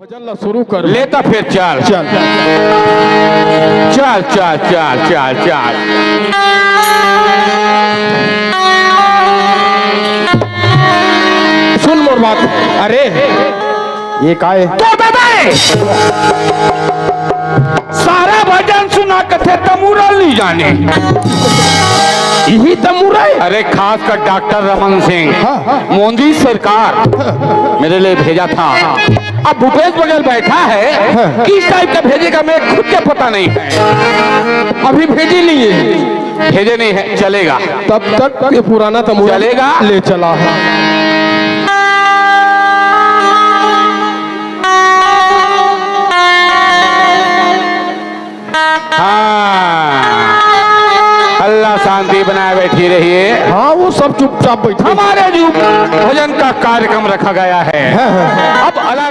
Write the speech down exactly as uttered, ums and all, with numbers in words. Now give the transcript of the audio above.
भजन ला शुरू कर। ले त फेर चल। चल। चल, चल, चल, चल, चल। सुन मोर बात। अरे, ये काय? तो दे दे। सारा भजन सुना कथे त मुरल नहीं जाने। यही त मुरल। अरे, खासकर डॉक्टर रमन सिंह, हाँ, हाँ। मोदी सरकार मेरे लिए भेजा था। अब भूपेश बघेल बैठा है, हाँ। किस टाइप का भेजेगा, मैं खुद के पता नहीं है। अभी भेजी नहीं है। भेजे नहीं है, चलेगा। तब तक ये पुराना तमूरा चलेगा। ले चला है। हाँ, अल्लाह शांति बनाए बैठी रहिए। हाँ, वो सब चुपचाप बैठे। हमारे जो भजन का कार्यक्रम रखा गया है, हाँ, हाँ। अब अला